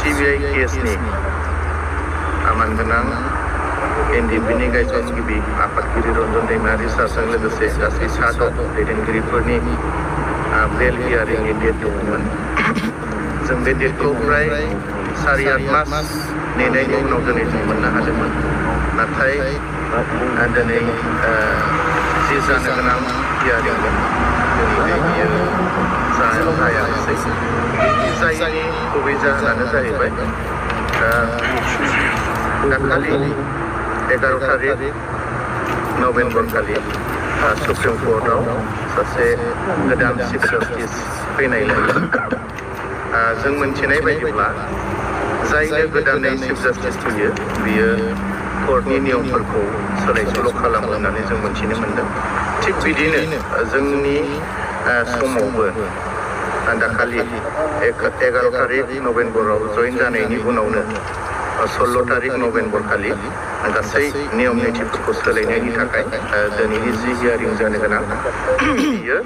CBI केसनि आमानगोनां NDP-नि गायसनगिरि आफादगिरि रन्जन दैमारि सारजों लोगोसे गासै 7 दैदेनगिरिफोरनि बेल हियारिंनि डेट दंमोन। जों बे डेटखौ फ्राय 7-8 मास नेनायनि उनाव दिनै जों मोननो हादोंमोन। नाथाय दिनै जि जानो गोनां हियारिंमोन दिनै बियो जायासै। जायनि गुबै जाहोनानो जाहैबाय दाखालि 11 तारिख नभेम्बर खालि सुप्रिम कर्टआव सासे गोदान चिफ जास्टिस फैनायलाय जों मिथिनाय बायदिब्ला जायनो गोदानै चिफ जास्टिस फैयो बियो कर्टनि नियमफोरखौ सोलाय सोल' खालामो होननानै जों मिथिनो मोन्दों। थिग बिदिनो जोंनि समावबो दाखालि 11 तारिख नभेम्बराव जइन जानायनि उनावनो 16 तारिख नभेम्बर खालि गासै नियम निथिफोरखौ सोलायनायनि थाखाय दिनैनि जि हियारिं जानो गोनां बियो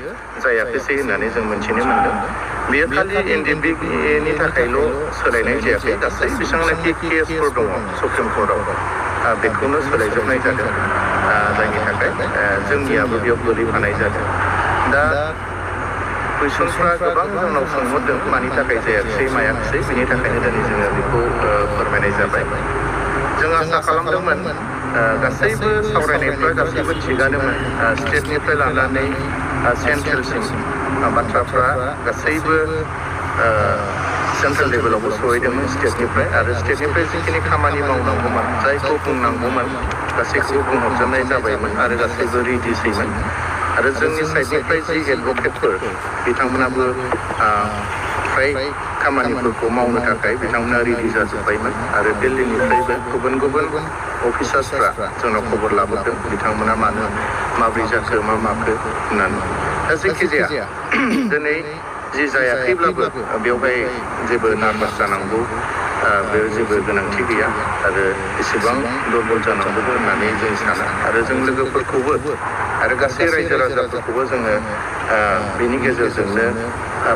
जायाखैसै होननानै जों मिथिनो मोन्दों। बेयो खालि NDP-नि थाखायल' सोलायनाय जायाखै, गासै बेसेबांनाखि केसफोर दङ सुप्रिम कर्टआव बेखौनो सोलायजोबनाय जादों। जायनि थाखाय जोंनियाबो बेयाव गोलैफानाय जादों। दा कुइसनफ्रा गोबां जोंनाव सोंहरदों मानि थाखाय जायाखिसै मायाखिसै, बेनि थाखायनो दिनै जोङो बेखौ फोरमायनाय जाबाय। जों आसा खालामदोंमोन गासैबो सावरायनायफ्रा गासैबो थिगानोमोन। स्टेटनिफ्राय लानानै सेन्ट्रेलसिम बाथ्राफ्रा गासैबो सेन्ट्रेल लेभेलावबो सहैदोंमोन स्टेटनिफ्राय, आरो स्टेटनिफ्राय जिखिनि खामानि मावनांगौमोन जायखौ बुंनांगौमोन गासैखौबो बुंहरजोबनाय जाबायमोन आरो गासैबो रेडिसैमोन। आरो जोंनि साइडनिफ्राय जि एडभकेटफोर बिथांमोनाबो फ्राय खामानिफोरखौ मावनो थाखाय बिथांमोना रेडि जाजोब्बायमोन। आरो दिल्लीनिफ्रायबो गुबुन गुबुन अफिसार्सफ्रा जोंनाव खबर लाबोदों बिथांमोना माब्रै जाखो मा माखो होननानै। दा जायखिजाया दिनै जि जायाखैब्लाबो बेवहाय जेबो नार्भास जानांगौ बे जेबो गोनांथि गैया आरो एसेबां दुरबल जानांगौबो होननानै जों साना। आरो जों लोगोफोरखौबो आरो गासै रायजो राजाफोरखौबो जोङो बेनि गेजेरजोंनो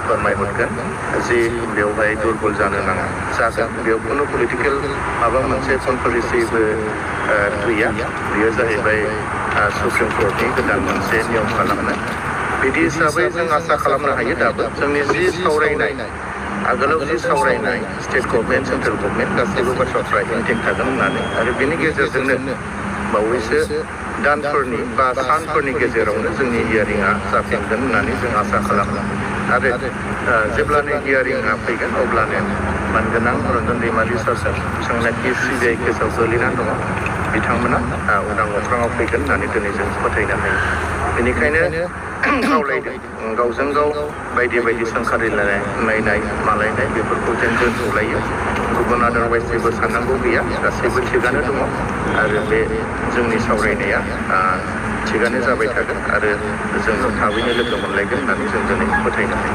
फोरमायहरगोन जि बेवहाय दुरबल जानो नाङा, जागोन। बेयाव खुनु पलिटिकेल माबा मोनसे कनस्पिरेसिबो गैया। बेयो जाहैबाय सुप्रिम कर्टनि गोदान मोनसे नियम खालामनाय। बिदि हिसाबै जों आसा खालामनो हायो दाबो जोंनि जि सावरायनाय आगोलाव जि सावरायनाय स्टेट गभर्नमेन्ट सेन्ट्रेल गभर्नमेन्ट गासैबो बाथ्राफ्रा इन्टेक्ट थागोन होननानै, आरो बेनि गेजेरजोंनो बावैसो दानफोरनि बा सानफोरनि गेजेरावनो जोंनि हियारिंआ जाफिनगोन होननानै जों आसा खालामो। आरो जेब्लानो हियारिंआ फैगोन अब्लानो मानगोनां रन्जन दैमारि सारजों बिथांमोनाखि CBI केसाव गोलैनानै दङ बिथांमोना उदां अख्राङाव फैगोन होननानै दिनै जों फोथायनो हायो। बेनिखायनो खावलायदों गावजों गाव बायदि बायदि सोंखारिलायनाय मालायनाय बेफोरखौ जों दोनथ'लायो। गुबुन आदारवाइज जेबो साननांगौ गैया, गासैबो थिगानो दङ आरो बे जोंनि सावरायनाया थिगानो जाबाय थागोन आरो जों थाबैनो लोगो मोनलायगोन होननानै जों दिनै फोथायनो हायो।